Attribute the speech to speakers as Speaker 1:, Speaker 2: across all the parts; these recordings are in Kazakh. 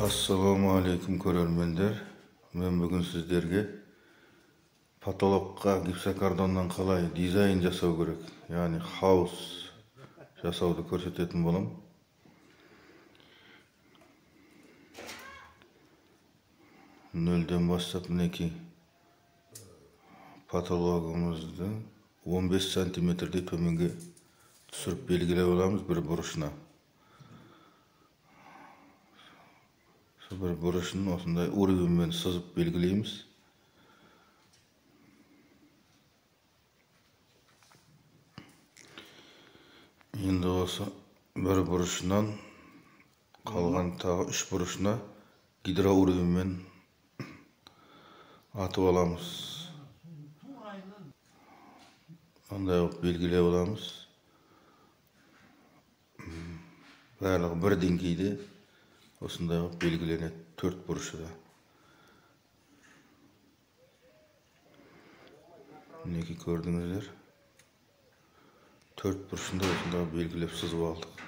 Speaker 1: Ассалаумағалейкум көрермендер. Мен бүгін сіздерге потолокқа гипсокартоннан қалай дизайн жасау керек, яғни хаус жасауды көрсететін боламын. Нөлден бастап мінекей потологымызды 15 сантиметрдей төменге түсіріп белгілеп аламыз бір бұрышына. Бір бұрышын осындай уровеньмен сызып белгілейміз. Енді осы бір бұрышынан қалған тағы үш бұрышына гидроуровеньмен атып аламыз. Андай қылып белгілеп аламыз. Барлығы бір деңгейде осындай қылып белгіленеді төрт бұрышы да. Мінекей көрдіңіздер. Төрт бұрышында осындай белгілеп сызып алдық.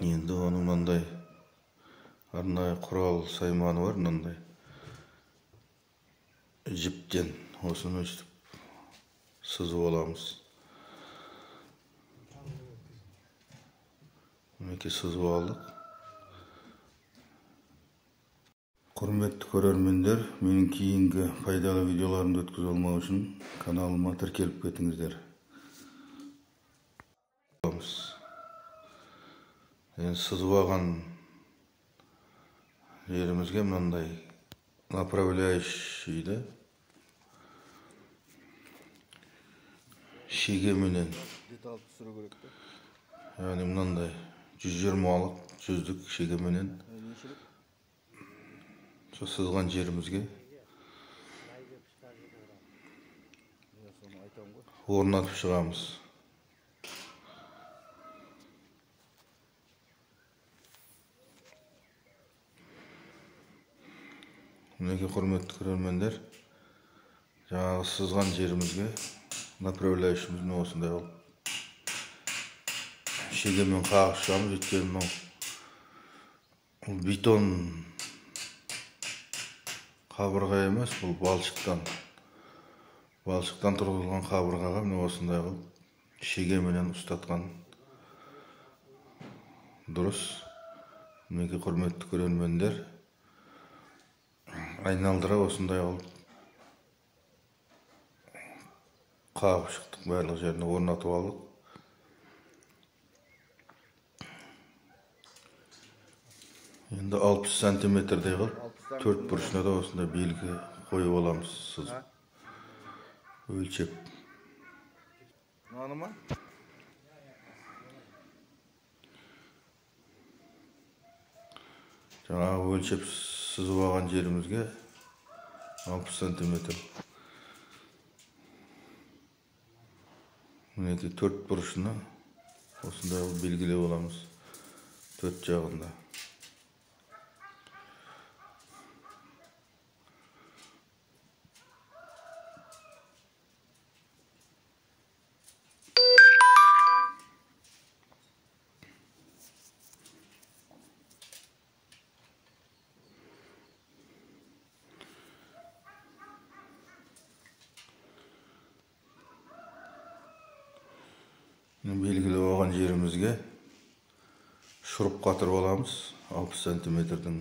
Speaker 1: Енді оның мынандай арнайы құрал сайманы бар, мынандай жіптен осыны өстіп сызып аламыз. Мінекей сызып алдық. Құрметті көрермендер, менің кейінгі пайдалы видеоларымды өткізе алмау үшін каналыма тіркеліп кетіңіздер. Енді сызып алған жерімізге мынандай направляющийді шегеменен, яғни мынандай 120-алық жүздік шегеменен сызған жерімізге орнатып шығамыз. Мінекей құрметті көрермендер, жаңағы сызған жерімізге направляющийімізді осындай қылып шегемен қағып шығамыз. Өйткені мынау бетон қабырға емес, бұл балшықтан тұрғызылған қабырғаға міне осындай қылып шегеменен ұстатқан дұрыс. Мінекей құрметті көрермендер, айналдыра осындай қылып қағып шықтық, барлық жеріне орнатып алдық. Енді 60 сантиметрдей қылып төрт бұрышына да осындай белгі қойып аламыз, сызып өлшеп. Жаңағы өлшеп сызып алған жерімізге 60 сантиметр. Мінекей төрт бұрышына осындай қылып белгілеп аламыз төрт жағында. Белгілі болған жерімізге шуруп қатырып аламыз 60 сантиметрдің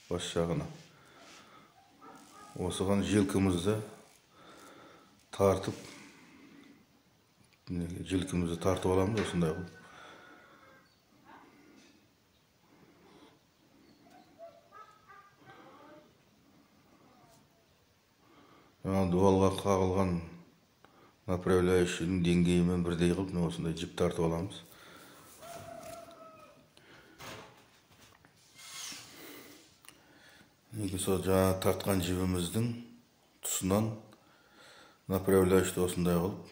Speaker 1: бас жағына. Осыған желкімізді тартып, желкімізді тартып аламыз осындай қылып. Жаңа дуалға қағылған направляющийдің деңгейімен бірдей қылып осындай жіп тартып аламыз. Неге сол жаңа тартқан жібіміздің тұсынан направляющийді осындай қылып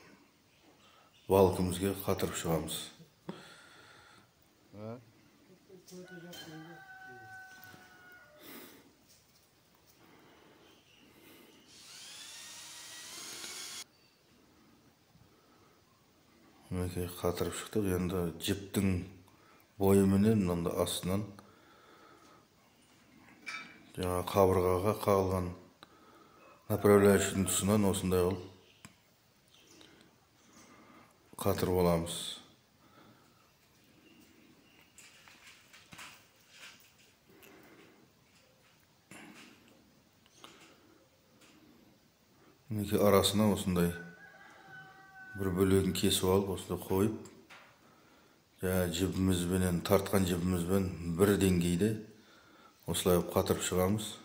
Speaker 1: балкімізге қатырып шығамыз. Мінекей қатырып шықтық. Енді жіптің Бойыменен мынандай астынан жаңа қабырғаға қағылған направляющийдің тұсынан осындай қылып қатырып аламыз. Мінекей арасына осындай бір бөлегін кесіп алып, осындай қойып, жаңа жібімізбенен, тартқан жібімізбен бір деңгейде осылай қатырып шығамыз.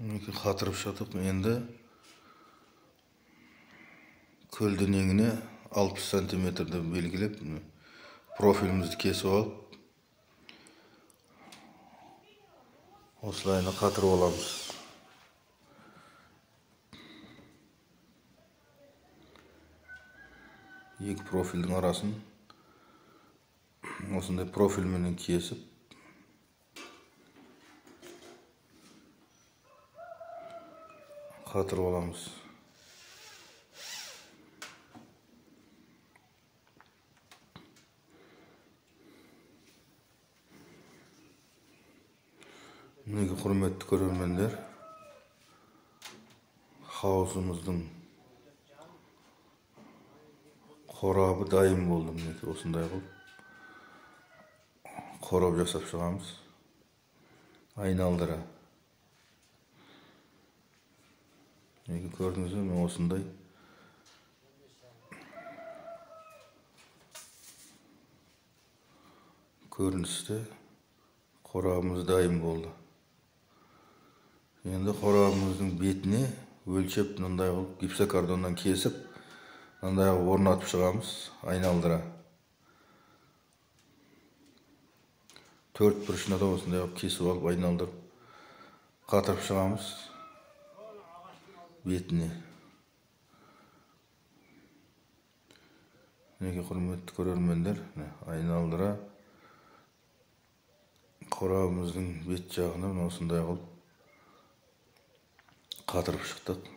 Speaker 1: Мінекей қатырып шықтық. Енді көлденеңіне 60 сантиметрді белгілеп, профилімізді кесіп алып, осылайына қатырып аламыз. Екі профильдің арасын осындай профильменен кесіп, қатырып аламыз. Мінекей, құрметті көрермендер, хаусымыздың қорабы дайын болды. Мінекей осындай қылып қорап жасап шығамыз, айналдыра. Мінекей көрдіңіз бе, мен осындай көріністе қорабымыз дайын болды. Енді қорабымыздың бетіне өлшеп, мынандай қылып гипсокартоннан кесіп, мынандай қылып орнатып шығамыз, айналдыра. Төрт бұрышына да осындай қылып кесіп алып, айналдырып қатырып шығамыз бетіне. Мінекей, құрметті көрермендер, айналдыра қорабымыздың бет жағына осындай қылып қатырып шықтық.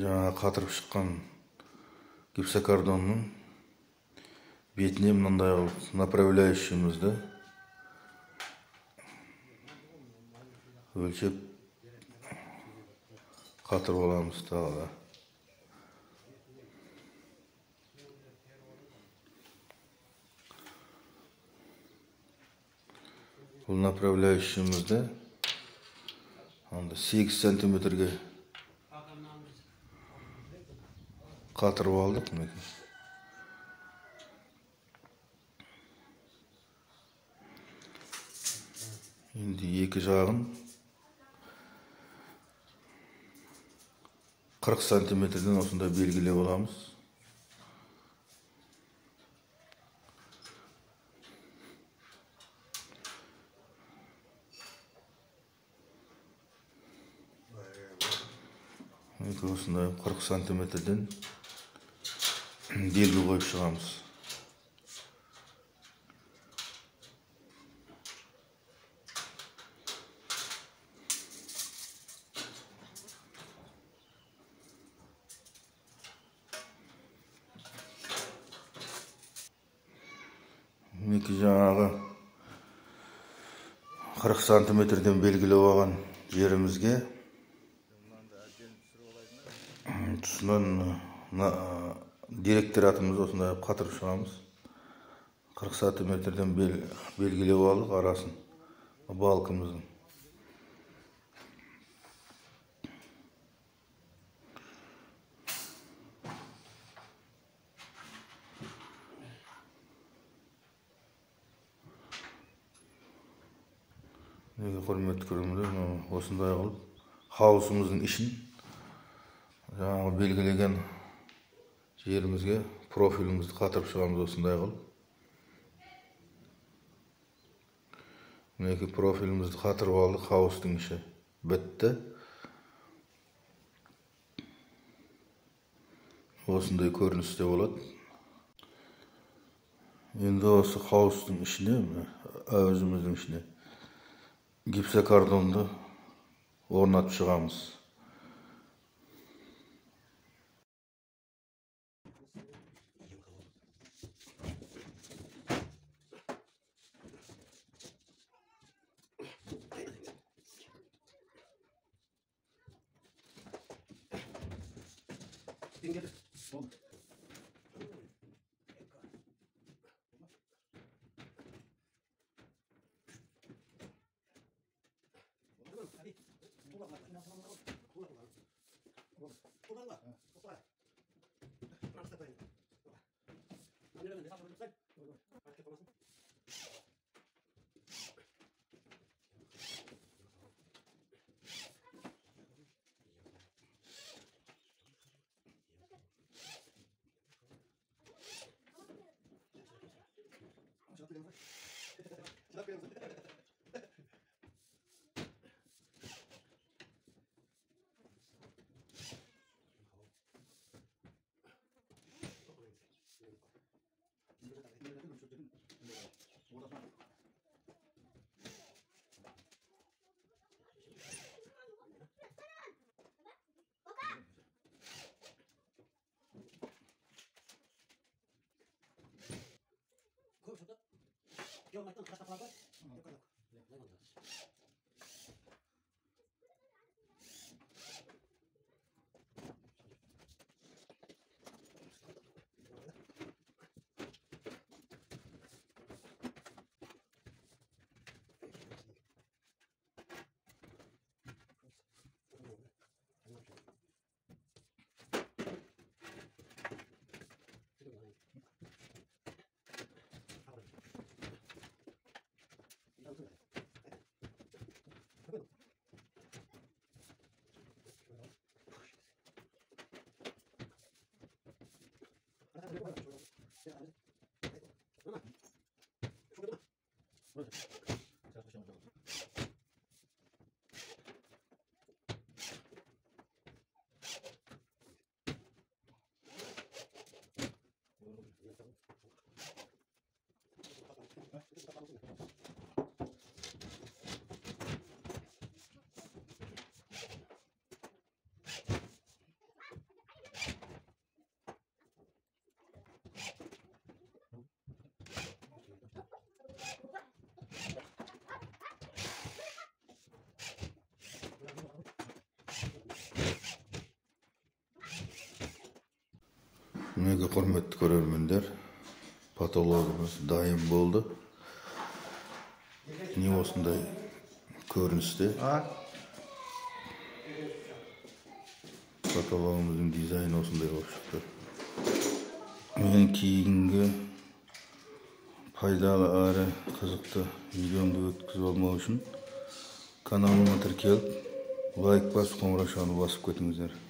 Speaker 1: Жаңа қатырып шыққан гипсокартонның бетіне мынандай қылып направляющийімізді өлшеп қатырып аламыз тағы да. Бұл направляющийімізді 8 сантиметрге қатырып алдық. Мінекей. Енді екі жағын 40 сантиметрден осындай белгілеп аламыз. Мінекей осындай 40 сантиметрден белгі қойып шығамыз. Мінекей жаңағы 40 сантиметрден белгілеп алған жерімізге тұсынан директоратымызды осындай қатырып шығамыз. 40 сантиметрден белгілеп алдық арасын балкымыздың. Неге құрметті көрермендер, осындай қылып хаусымыздың ішін жаңағы белгілеген жерімізге профилімізді қатырып шығамыз осындай қылып. Мінекей профилімізді қатырып алдық, хаустың іші бітті. Осындай көріністе болады. Енді осы хаустың ішіне, әуізіміздің ішіне гипсокартонды орнатып шығамыз. Мінекей құрметті көрермендер, патологымыз дайын болды. Міне осындай көріністе. Патологымыздың дизайны осындай болып шықты. Мен кейінгі пайдалы әрі қызықты видеомды өткізіп алмау үшін каналыма тіркеліп, лайк басып, қоңыраушаны басып кетіңіздер.